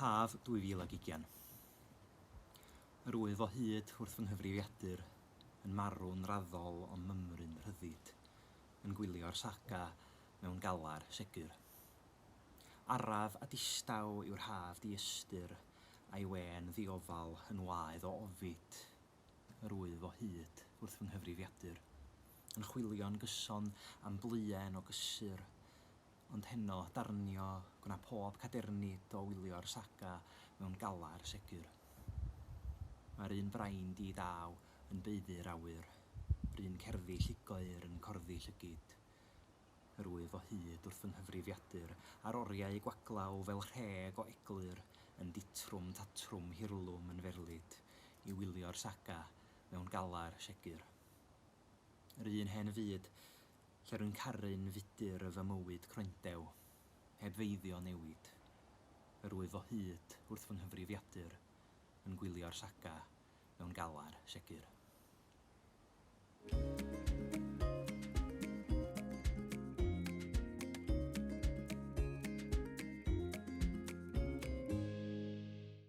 Haf 2020. Yr wyf o hyd wrth fy nghyfrifiadur, yn marw'n raddol o'm mymryn rhyddid, yn gwylio'r saga mewn galar segur. Araf a distaw yw'r haf diystyr, a'i wên ddiofal yn waedd o ofid. Yr wyf o hyd wrth fy nghyfrifiadur, yn chwilio'n gyson am bluen o gysur, Ond heno, darnio, gwna pob cadernid o wylio'r saga mewn galar segur. Mae'r un brain di-daw yn baeddu'r awyr, 'r un cerddi llugoer yn corddi llygid. Yr wyf o hyd wrth fy nghyfrifiadur, a'r oriau gwaglaw fel rheg o eglur yn ditrwm tatrwm hirlwm yn ferlid i wylio'r saga mewn galar segur. Yr un hen fyd, Lle rwy'n caru'n fudur fy mywyd croendew, heb feiddio newid. Yr wyf o hyd wrth fy nghyfrifiadur yn gwylio'r saga mewn galar segur.